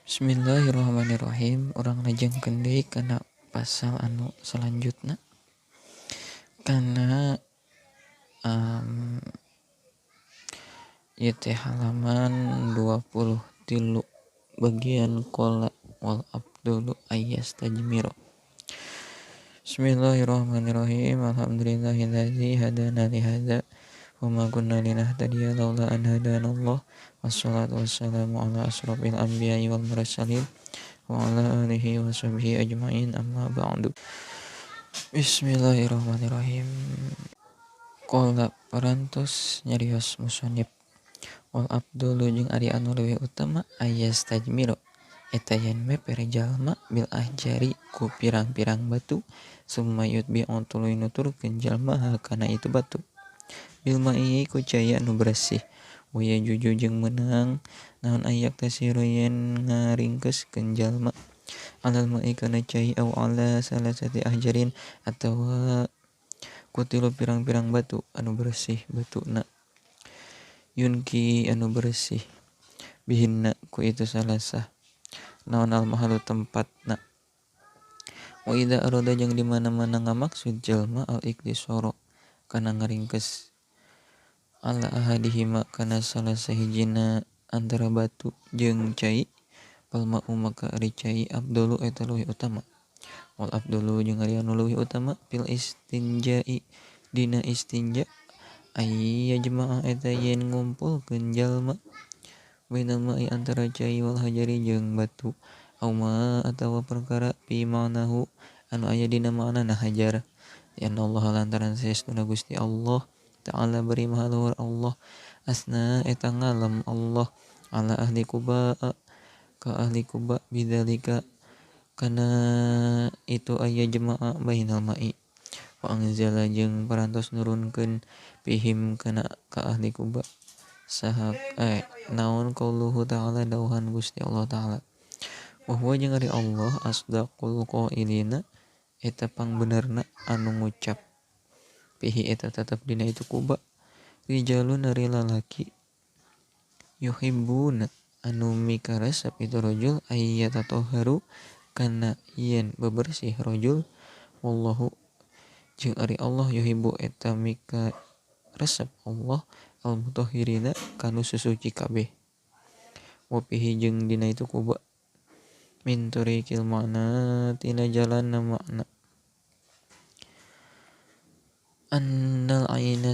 Bismillahirrahmanirrahim. Urang lajengkeun deui kana pasal anu selanjutna. Kana ieu teh halaman 23 bagian qala wal abdulu ayyastajmiro. Bismillahirrahmanirrahim. Alhamdulillahilladzi hadana li hadza wa ma kunna linahtadiya laula an hadanallah. Wassalatu wassalamu ala asrofil anbiya'i wal mursalin wa ala alihi wa sahbihi ajmain, amma ba'du. Bismillahirrahmanirrahim. Qala parantos nyarios musannif wal abdulu jeung ari anu leuwih utama ayyastajmiro eta yen meper jalma bil ahjari ku pirang-pirang batu summa yutbi'u tuluy nuturkeun jalma kana itu batu bil ma'i ku cai anu bersih waya juju jeung meunang naon ayak tasiru yen ngaringkeskeun jalma alal ma'i kana cai au ala salasati ahjarin atawa ku tilu pirang-pirang batu anu bersih batuna yunki anu bersih bihinna ku itu salasah naon al mahalu tempatna. Wa idza arada jeung di mana-mana ngamaksud jalma al iktisara kana ngaringkes ala ahadihima kana salah sahijina antara batu jeung cai fal ma'u maka ari cai abdulu eta leuwih utama wal abdulu jeung ari anu leuwih utama fil istinja'i dina istinja ayya jemaah eta yen ngumpulkeun jalma bainal ma'i antara cai wal hajari jeung batu au ma atawa perkara fi ma'nahu anu aya dina maknana hajar ya Allah lantaran saestuna Gusti Allah Ta'ala beri maha luhur Allah asna eta ngalem Allah ala ahli Kuba ka ahli Kuba bidzalika kana itu aya jemaah bainal ma'i wa anzala jeung parantos nurunkeun pihim kana ka ahli Kuba saha naon qauluhu ta'ala dauhan Gusti Allah Ta'ala wa huwa jeung ari Allah asdaqul qailina eta pangbenerna anu ngucap pihi eta tetep dina itu Kuba rijalun ari lalaki yuhibbuna anu mikaresep itu rajul ayyatatoharu kana yen bebersih rajul wallahu jeung ari Allah yuhibbu eta mikaresep Allah al mutahhirina kanu susuci kabeh wa pihi jeung dina itu Kuba min turiqil makna tina jalanna makna annal aina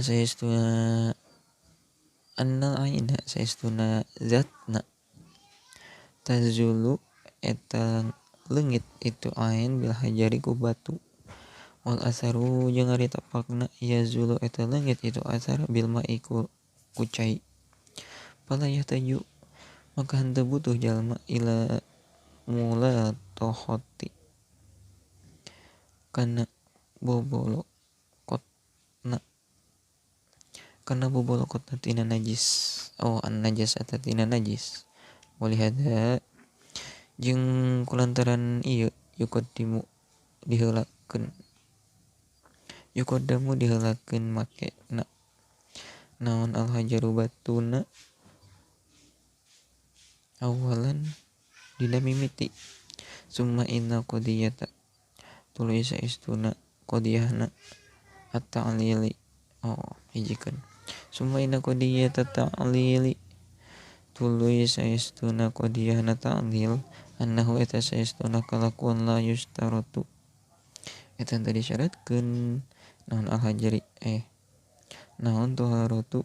saestuna zatna tazulu eta leungit itu ain bil hajari ku batu wal asaru jeung ari tapakna yazulu eta leungit itu asar bil ma'i ku cai fala yahtaju maka henteu butuh jalma ila mula tohoti kana bobolo karena bobolokotna tina najis oh an najasata tina najis walihada jeung kulantaran ieu yuqaddimu diheulakeun make na naon al hajaru batuna awalan dina mimiti summa inna qadiyata tuluy saestuna qadiyahna at-ta'lili oh hijikeun summa inna qadiyata ta'lili tuluy saestuna qadiyahna ta'lil annahu eta saestuna kalakuan la yustaratu eta teu disyaratkeun naon al hajari naon taharatu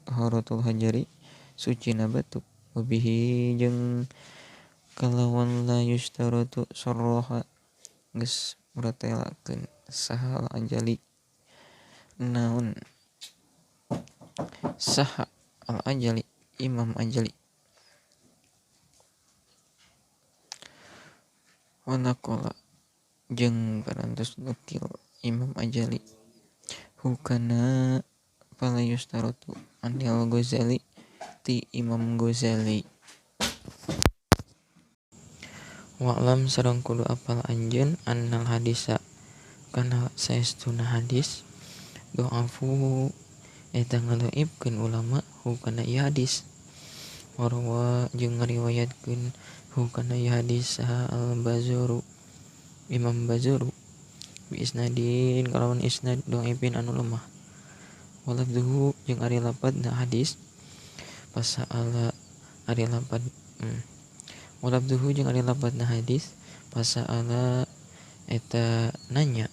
taharatul hajari sucina batu wabihi jeung kalawan la yustaratu sarraha geus muratelakeun saha al ajali naon saha al ajali imam ajali wanakola jeung parantos nukil imam ajali hukana fala yustaratu anil Ghazali ti Imam Ghazali. Wa'lam sareng kudu apal anjeun annal hadisa kana saestuna hadis do'afu eta ngalaibkeun ulama hukana ieu hadis. Warwa jeung ngariwayatkeun hu kana ieu hadis saha al-Bazaru Imam Bazaru bi isnadin kalawan isnad dhaifin anu lemah. Walafzuhu jeung ari lapadna hadis pasa'ala ari lapad walafzuhu jeung ari lapadna hadis pasa'ala eta nanya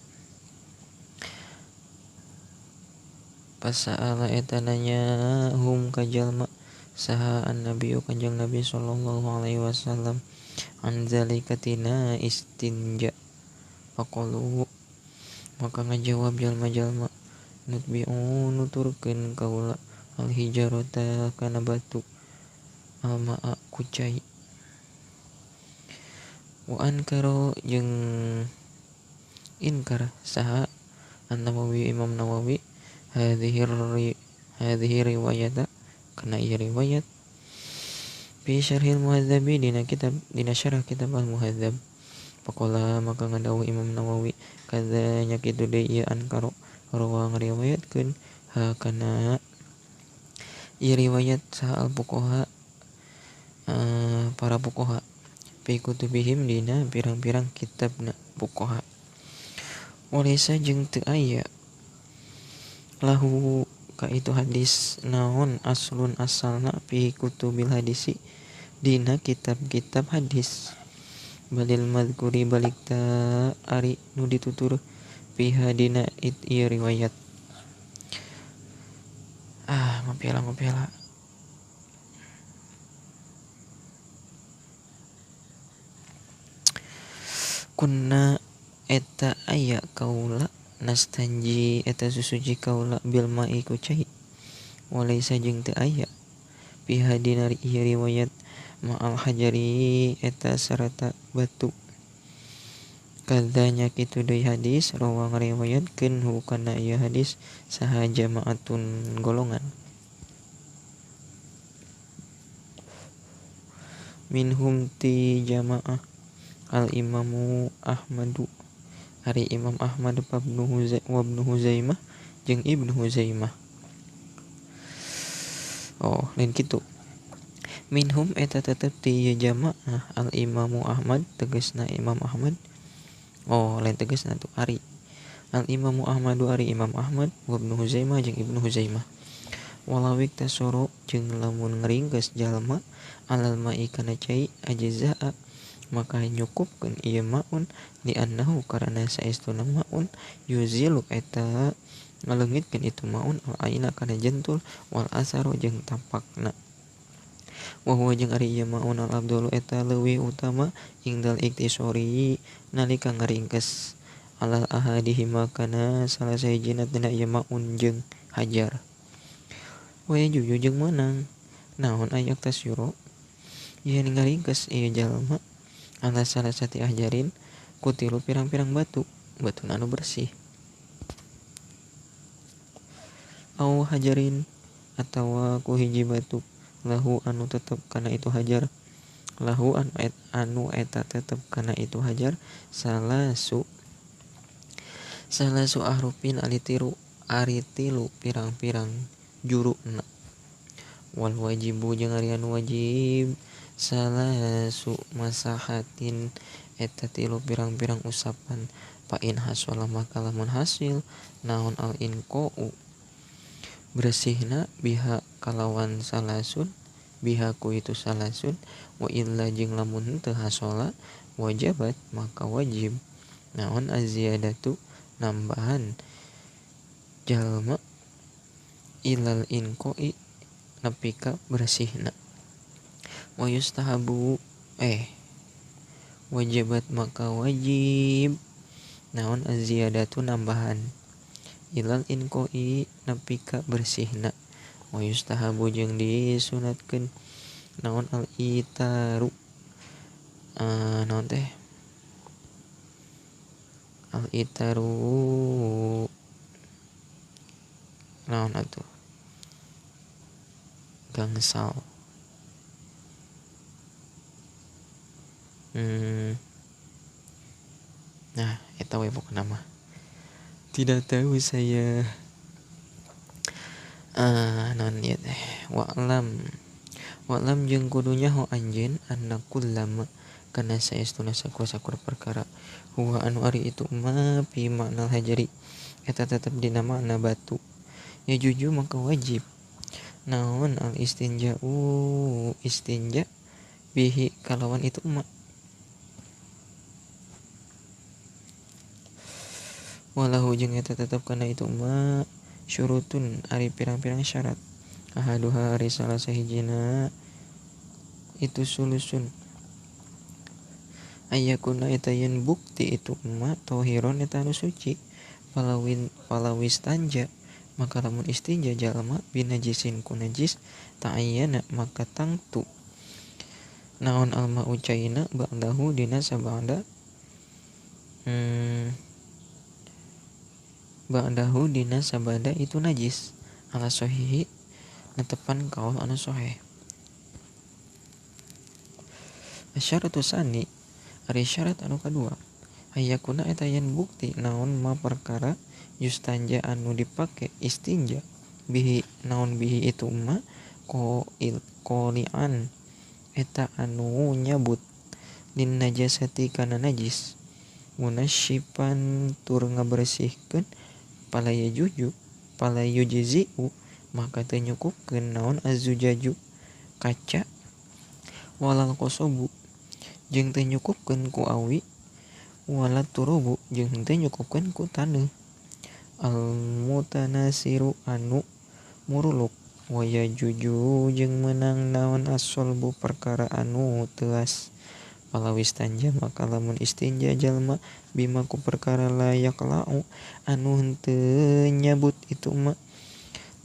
pasa'ala eta nanya hum ka jalma saha an-nabiyyu kanjeng Nabi sallallahu alaihi wasallam an zalika tina istinja faqalu maka ngajawab jalma-jalma nutbi'u nuturkeun kaula al hijarata kana batu almaa ku cai wa ankaro jeung inkar saha an-Nawawi Imam Nawawi hadhihi riwayata kana ieu riwayat fi syarhil muhadzabi dina kitab dina syarah kitab al muhadzab. Faqala maka ngadawuh Imam Nawawi kadza nya kitu deui ieu ankaro rawa ngriwayatkeun ha kana ieu riwayat saha al fuqaha para fuqaha fi kutubihim dina pirang-pirang kitabna fuqaha. Walaysa jeung teu aya lahu ka itu hadis naon aslun asalna fi kutubil hadisi dina kitab-kitab hadis balil madhkuri balik ta ari nu ditutur fiha dina ieu riwayat. Ngopi lah kunna eta aya kaula nastanji eta susuji kaula bil ma'i ku cai walaysa jeung teu aya fiha dina ieu riwayat ma'al hajari eta sarta batu. Kadzanya kitu deui hadis rawa ngriwayatkeun hu kana ieu hadis saha jama'atun golongan minhum ti jamaah al imamu Ahmadu ari Imam Ahmad wa Ibnu Huzaimah jeung Ibnu Huzaimah. Oh lain kitu minhum eta tetep ti ieu jamaah al imamu Ahmad tegasna Imam Ahmad. Oh lain tegasna tuh ari al imamu Ahmadu ari Imam Ahmad wa Ibnu Huzaimah jeung Ibnu Huzaimah. Walawik tasoro jeung lamun ngringkes jalma alal ma'i kana cai ajzaa maka nyukupkeun ieu maun li annahu karana saestuna maun yuzilu eta ngaleungitkeun itu maun al aina kana jentul wal asaru jeung tapakna. Wa huwa jeung ari ieu maun al abdalu eta leuwih utama ingdal iktisori nalika ngaringkes alal ahadihima kana salah sahijina tina ieu maun jeung hajar. Wa yajuju jeung meunang naon ayak tasyuro yen ngaringkes ieu jalma ala salah sati ahjarin ku tilu pirang-pirang batu batu anu bersih au hajarin atawa ku hiji batu lahu anu tetep kana itu hajar lahu anu eta tetep kana itu hajar salasu ahrufin ari tilu pirang-pirang juruna. Wal wajibu jeung ari anu wajib salasu masahatin eta tilu pirang-pirang usapan fa in hasala maka lamun hasil naon al inqau bersihna biha kalawan salasun biha ku itu salasun wa illa jeung lamun teu hasala wajabat maka wajib naon aziyadatu nambahan jalma ilal inqai nepi ka bersihna. Wa yustahabu wajibat maka wajib naon aziyadatu nambahan ilal inqai nepi ka bersihna. Wa yustahabu jeung disunatkeun naon al itaru naon teh al itaru naon atuh gangsal. Nah eta we pokona mah tidak tahu saya. Naon ieu teh wa'lam Wa'lam jeung kudu nyaho anjeun anna kullama kana saestuna sakur-sakur perkara huwa anu ari itu ma fi ma'nal hajari eta tetep dina makna batu ya juju maka wajib naon al istinja'u istinja bihi kalawan itu ma walahu jeung eta tetep kana itu ma syurutun ari pirang-pirang syarat ahaduha ari salah sahijina itu sulusun ayakuna eta yen bukti itu ma tohiron eta anu suci palawin palawistanja maka lamun istinja jalma binajisin ku najis ta'ayyana maka tangtu naon alma ucaina ba'dahu dina sabada ba'dahu dina sabada itu najis ala sahihi netepan kaul anu sahih. Asyaratu sani ari syarat anu kadua ayakuna eta yen bukti naon ma perkara yustanja anu dipake istinja bihi naon bihi itu ma qoil qolian eta anu nyabut lin najasati kana najis munasyipan tur ngabersihkeun pala yajuju pala yujzi'u maka teu nyukupkeun naon azujaju kaca walal kosobu jeung teu nyukupkeun ku awi wala turubu jeung teu nyukupkeun ku taneuh al mutanasiru anu muruluk waya juju jeung meunang naon asolbu perkara anu teuas palawistanja maka lamun istinja jalma bima ku perkara layak lau anu henteu nyabut itu ma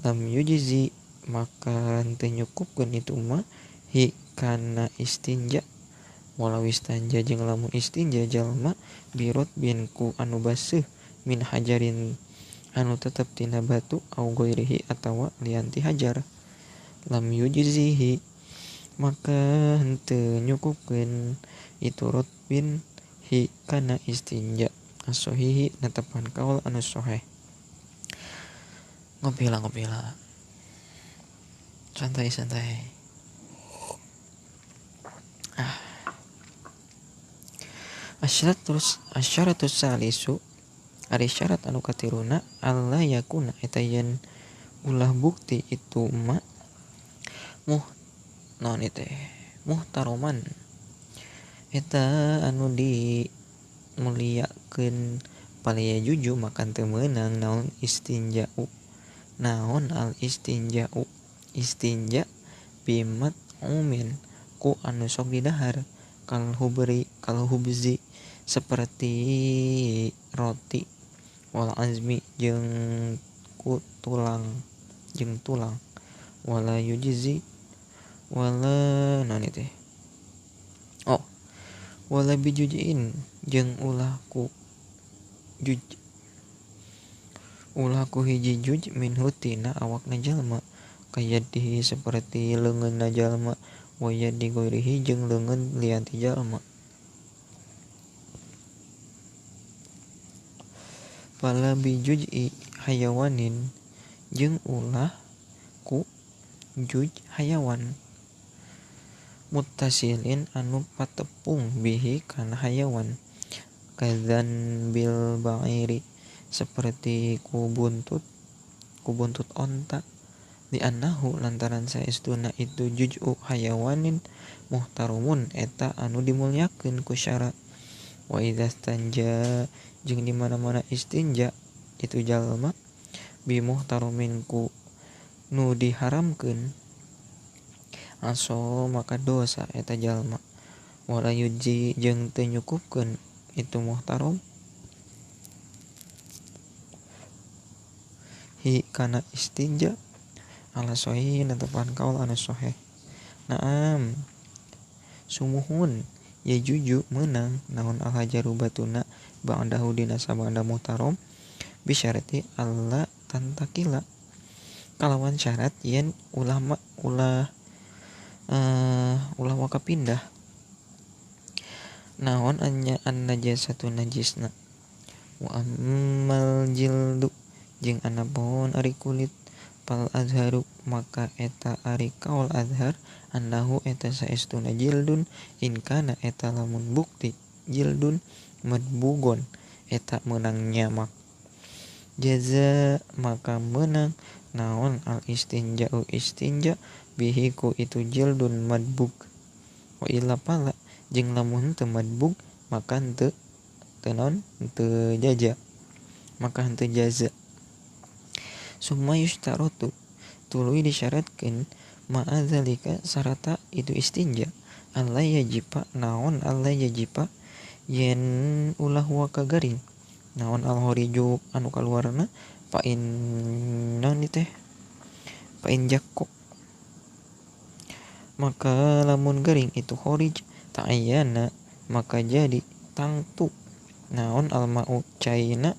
lam yujzi maka henteu nyukupkeun itu ma hi kana istinja walau istanja jeung lamun istinja jalma birot bin ku anu baseuh min hajarin anu tetep tina batu au ghairihi atawa lian ti hajar lam yujzihi maka henteu nyukupkeun itu rotbin hi kana istinja as-sahihi netepan kaul anu sahih. Ngopi lah, santai-santai. Asyaratus salisu ari syarat anu katiruna alla yakuna eta yen ulah bukti itu ma muh naon itu muhtaroman eta anu di muliakeun palaya juju maka teu meunang naon istinja'u naon al istinja'u istinja bimat umin ku anu sok didahar kal hubri kal hubzi seperti roti wal azmi jeung ku tulang jeung tulang wala yujzi wala naon teh oh wala bijujin jeung ulah ku juj ulah ku hiji juj minhu tina awakna jalma kayadihi seperti leungeunna jalma wa yadi ghairihi jeung leungeun lian ti jalma pala bijuj'i hayawanin jeung ulah ku juj hayawan muttasilin anu patepung bihi kana hayawan kadzan bil ba'iri seperti ku buntut onta di annahu lantaran saestuna itu juj'u hayawanin muhtarumun eta anu dimulyakeun ku syara wa idza stanja jeung di mana-mana istinja itu jalma bi muhtarumin ku nu diharamkeun aso maka dosa eta jalma wala yuji jeung teu nyukupkeun itu muhtarum hi kana istinja ala sahih netepan kaul anu sahih. Naam sumuhun ya juju meunang naon al hajaru batuna ba'dahu dina sabada muhtarom bisyarati alla tantakila kalawan syarat yen ulah ulah ulah waka pindah naon anya an najasatu najisna wa ammal jildu jeung anapun ari kulit Fal azharu maka eta ari kaul azhar annahu eta saestuna jildun in kana eta lamun bukti jildun madbugon eta meunang nyamak. Jaza maka meunang naon al istinja'u istinja bihi ku itu jildun madbug. Wa illa pala jeung lamun teu madbug maka henteu teu naon teu jaja maka henteu jaza. Summa yushtaratu tuluy disyaratkeun ma'a zalika sarata itu istinja alla yajiba naon alla yajiba yen ulah waka garing naon al horiju anu kaluarna pa in naon teh pa in jakko maka lamun garing itu horij ta'ayyana maka jadi tangtu naon al ma'u caina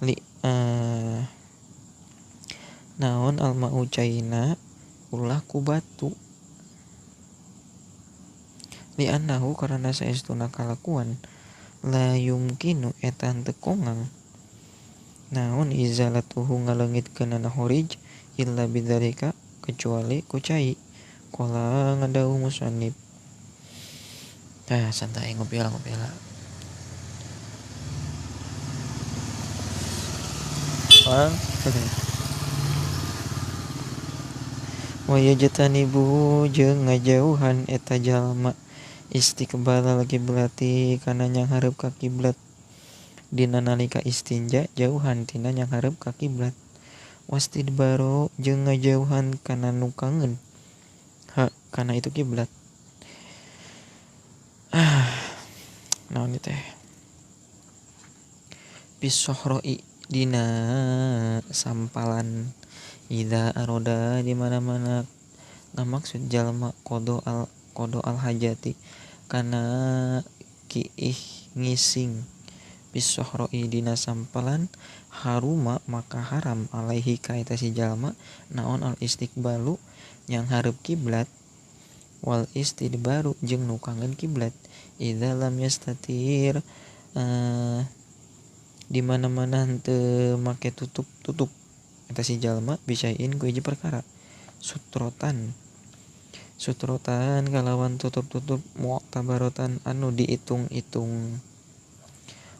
li naon al ma'u caina ulah ku batu li annahu karena saestuna kalakuan la yumkinu eta henteu kongang naon izalatuhu ngaleungitkeunana horij illa bidzalika kecuali ku cai. Qala ngadawuh musannif. Tah santai ngopi lah ngopi lah. Bang. Wa yajtanibu jeung ngajauhan eta jalma istiqbalal kiblati kana nyanghareup ka kiblat dina nalika istinja jauhan tina nyanghareup ka kiblat wastidbaro jeung ngajauhan kana nu kangen ha kana itu kiblat. Naon ieu teh bisohroi dina sampalan idza aroda di mana-mana ngamaksud jalma qada al hajati kana kiih ngising bisohroi dina sampalan haruma maka haram alaihi ka eta si jalma naon al istiqbalu yang hareup kiblat wal istidbaru jeung nu kangen kiblat idza lam yastatir di mana-mana henteu make tutup-tutup eta si jalma bisain ku hiji perkara sutrotan sutrotan kalawan tutup-tutup mu'tabarotan anu diitung-itung.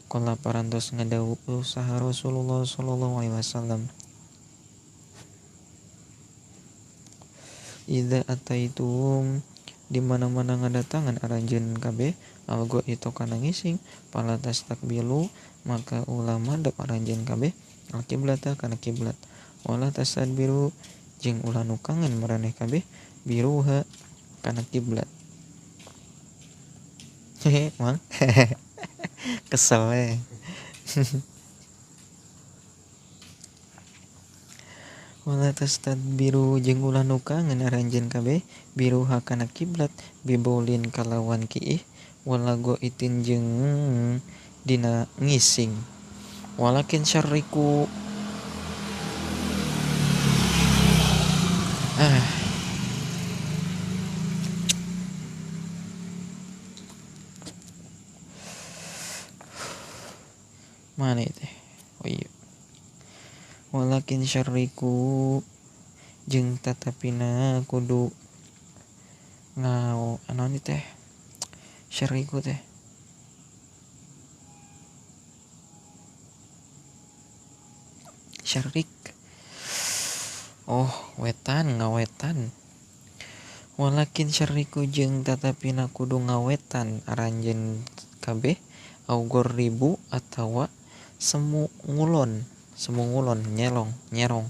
Qala parantos ngadawuh saha Rasulullah sallallahu alaihi wasallam idza ataitum di mana-mana ngadatangan aranjeun kabeh algo itu kana ngising pala tastakbilu maka ulama dap aranjeun kabeh al kiblata kana kiblat wala tasadbiru jeung ulah nu kangen maraneh kabeh biruha kana kiblat. Hehe mang kesel we. Wala tastadbiru jeung ulah nu kangen aranjeun kabeh biruha kana kiblat bibaulin kalawan kiih wala goitin jeung dina ngising walakin syarriku mana itu? Oh iya. Walakin syarriku jeung tatapina kudu ngao naon teh syarriku teh syarrik oh wetan ngawetan walakin syarriku jeung tatapina kudu ngawetan aranjeun kabeh au gorribu atawa semu ngulon nyelong nyerong.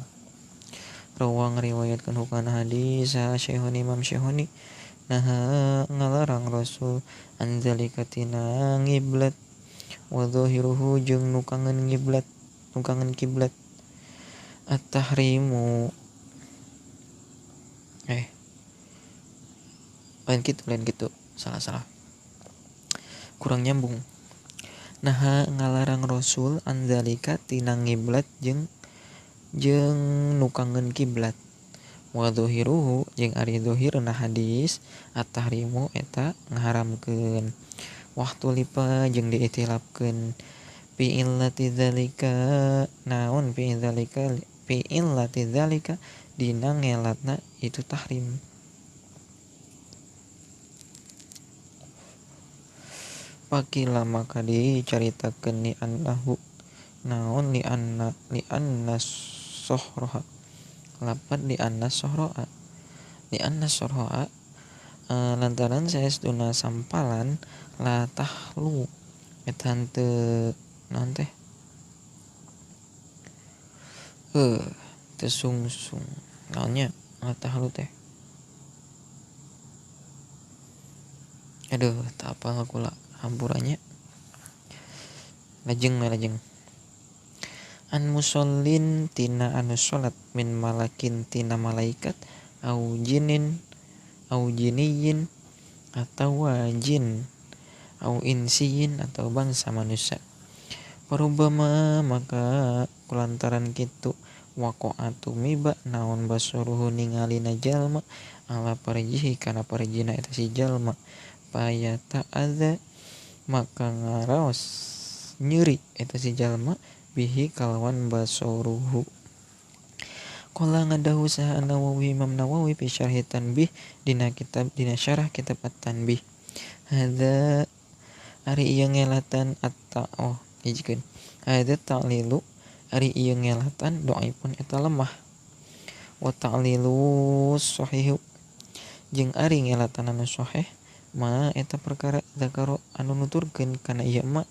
Rawang riwayatkeun hukana hadis Syekhoni Imam Syekhoni naha ngalarang Rasul anzalika tina ngiblat wa zahiruhu jeung nu kangen ngiblat nu kangen kiblat at-tahrimu lain gitu salah kurang nyambung. Naha ngalarang Rasul anzalika tina ngiblat jeung nu kangen kiblat wa zahiruhu jeung ari zahirna hadis at-tahrimu eta ngaharamkeun wahtulipa jeung diikhtilafkeun fi illati dzalika naon fi dzalika Fi illati dzalika dina ngelatna itu tahrim. Pakila maka dicaritakeun li annahu naon li anna li anna sohroha lapat li anna sohroa li anna sohroa lantaran saestuna sampalan la tahlu eta henteu naon teh teu sungsung naonnya la tahlu teh aduh tak apal kula hampurannya lajeng lajeng an musallin tina anu salat min malakin tina malaikat au jinin au jiniyin atawa jin au insiyin atau bangsa manusia. Parubama maka kulantaran kitu waqa'atu miba naon basuruhu ningalina jalma ala parjihi kana parjina eta si jalma payata adza maka ngaraos nyeri eta si jalma bihi kalawan basoruhu. Qala ngadahu saha Nawawi Imam Nawawi fi syarhi Tanbih dina kitab dina syarah kitab At-Tanbih. Hadza ari ieu ngelatan atta oh hijikeun. Hadza ta'lilu ari ieu ngelatan dhaifun eta lemah. Wa ta'lilu sahihu jeung ari ngelatan anu sahih ma eta perkara zakaro anu nuturkeun kana ieu ma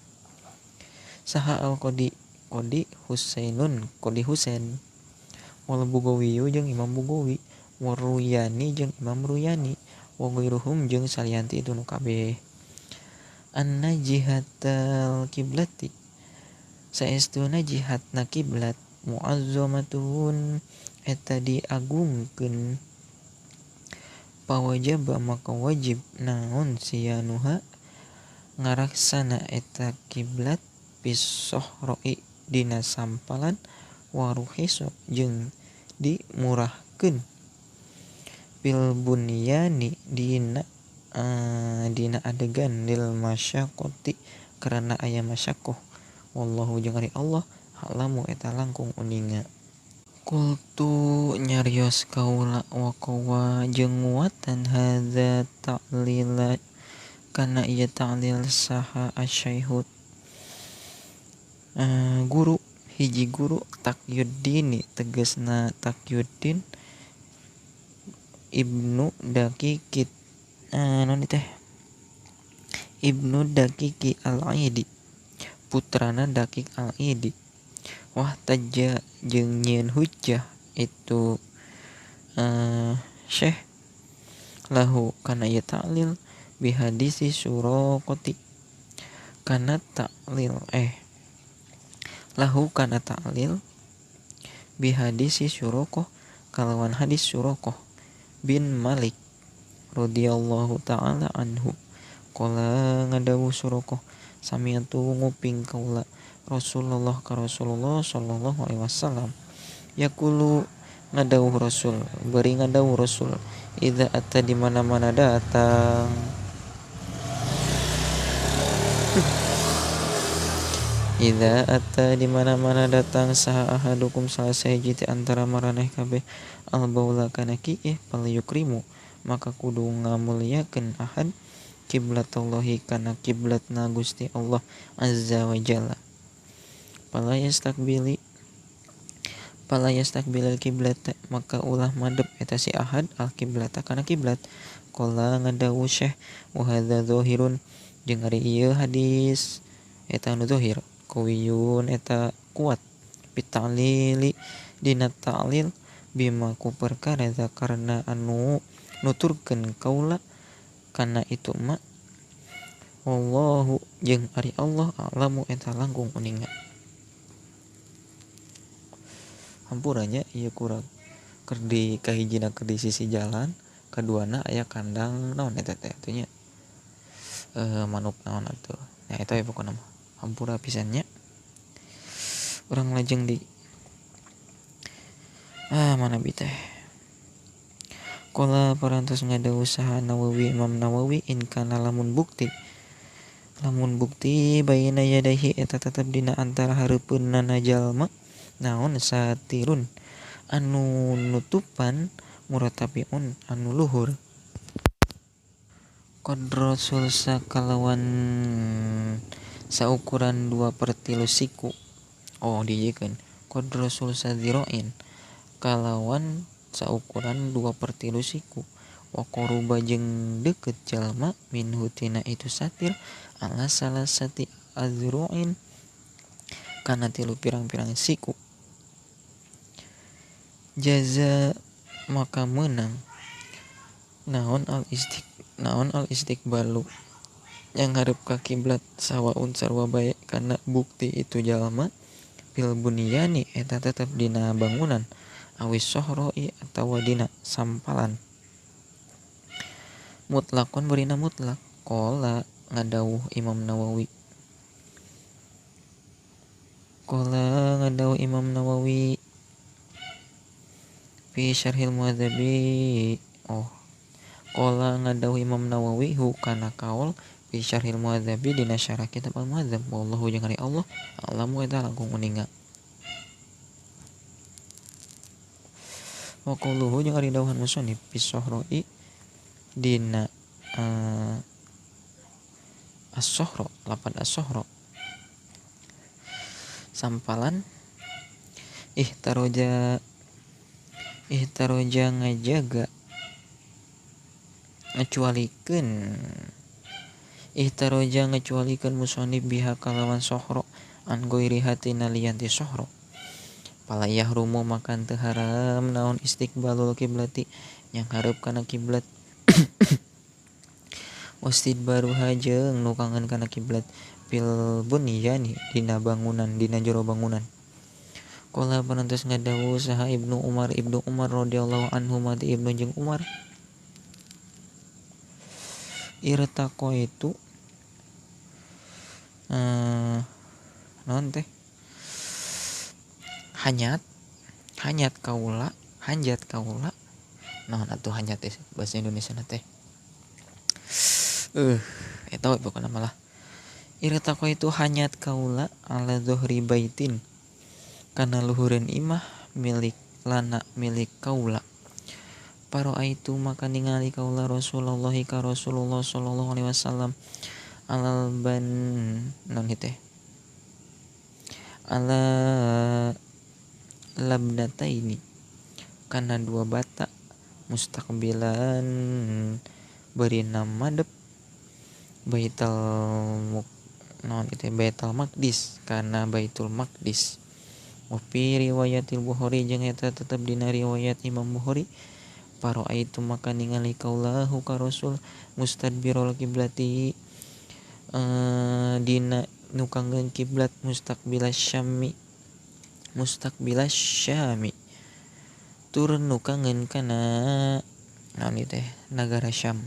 saha al qadi qadi Husainun qadi Husain wal Bugawi jeung Imam Bugawi wal Ruyani jeung Imam Ruyani wa ghairuhum jeung salianti itu nu kabeh. Anna jihatal kiblati saestuna jihatna kiblat muazzamatun eta diagungkeun pawajaba maka wajib naon sianuha ngaraksana eta kiblat pisohroi dina sampalan waruhiso jeung dimurahkeun fil bunyani dina dina adegan lil masyaqati karena aya masyaqqah wallahu jeung ari Allah alamu eta langkung uninga. Qultu nyarios kaula wa qawa jeung nguatan hadza ta'lila kana ieu ta'lil saha asyaihut guru hiji guru Taqiyuddin tegasna Taqiyuddin Ibnu Daqiqi naon teh Ibnu Daqiqi Al-Aidi putrana Daqiq Al-Aidi wah tajja jeung nyieun hujjah itu syekh lahu kana ieu ta'lil bi hadisi Suraqati kana ta'lil lahu kana ta'lil bi hadisi Suraqah kalawan hadis Suraqah bin Malik radhiyallahu ta'ala anhu qala ngadawu Suraqah sami'tu nguping kaula Rasulullah ka Rasulullah sallallahu alaihi wasallam yaqulu ngadawuh Rasul beri ngadawuh Rasul idza ata di mana-mana datang idza ata di mana-mana datang saha ahadukum salah sahiji ti antara maraneh kabeh al baula kana kiih fal yukrimu maka kudu ngamuliakeun ahad kiblatullahi kana kiblatna Gusti Allah azza wa jalla. Pala yastakbilil kiblata maka ulah madep eta si ahad al kiblata kana kiblat. Qala ngadawu syekh wa hadza zahirun jeung ari ieu hadis eta anu zahir qawiyun eta kuat bitalili dina ta'lil bima ku perkara zakarna anu nuturkeun kaula kana itu ma wallahu jeung ari Allah a'lamu eta langkung uninga. Hampuranya ieu kurang keur di kahijina keur di sisi jalan kaduana aya kandang naon eta teh atuh nya manuk naon atuh nya eta we pokona mah hampura pisan nya urang lajeng di mana bi teh Qala parantos ngada usaha Nawawi Imam Nawawi in kana lamun bukti baina yadaihi eta tetep dina antara hareupeunna jalma naon satirun anu nutupan muratabiun anu luhur qadra sulsa kalawan saukuran 2/3 siku. Oh dijiekeun qadra sulsa dzira'in kalawan saukuran 2/3 siku wa qaruba jeung deukeut jalma minhu tina itu satir ala salasati azru'in kana 3 pirang-pirang siku. Jaza maka meunang naon al istiqbalu yang hareup ka kiblat sawaun sarua bae kana bukti itu jalma fil bunyani eta tetep dina bangunan awis sohroi atawa dina sampalan mutlakon berina mutlak. Qala ngadawuh Imam Nawawi, qala ngadawuh Imam Nawawi fi syarhil Muhadzabi. Oh qala ngadawuh Imam Nawawi hu kana kaul fi syarhil Muhadzabi dina syarah kitab Al Muhadzab wallahu jeung ari Allah alamu eta langkung uninga. Wa qauluhu jeung ari dawuhan musannif fi sohroi dina as-sohro lapan as-sohro sampalan ihtaroja ngajaga ngecualikeun ihtaroja ngecualikeun musannif biha kalawan sohro an ghairi hatina liyan ti sohro pala yahrumu makan teu haram naon istiqbalul kiblati yang hareup kana kiblat wastidbaruha jeung nu kangen kana kiblat fil bunyani dina bangunan dina jero bangunan. Qala panantos ngadawuh saha Ibnu Umar radhiyallahu anhu mati Ibnu jeung Umar irtaqo itu naon teh hanyat kaula hanjat kaula naon atuh hanyat teh bahasa Indonesia na teh eta we pokona malah irtaqo itu hanyat kaula ala dhuhri baitin kana luhureun imah milik lana milik kaula. Paroaitu maka ningali kaula Rasulullah ka Rasulullah sallallahu alaihi wasallam alal ban naon teh ala labnataini kana dua bata mustaqbilan beri nama madep baitul naon itu Baitul Maqdis kana Baitul Maqdis. Wa fi riwayatil Bukhari jeung eta tetep dina riwayat Imam Bukhari paroaitu maka ningali kaulahu ka Rasul mustadbirul kiblati dina nu kanggeun kiblat mustaqbilas syami turun nu kangen kana naon ieu teh nagara Syam.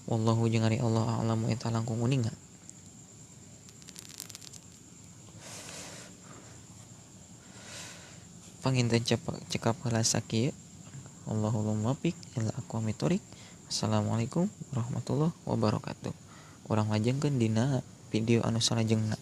Wallahu jeung ari Allah a'lamu eta langkung uninga. Panginten cekap heula sakieu. Allahul muwaffiq ila aqwamit thoriq. Assalamualaikum warahmatullahi wabarakatuh. Urang lajengkeun dina video anu salajengna.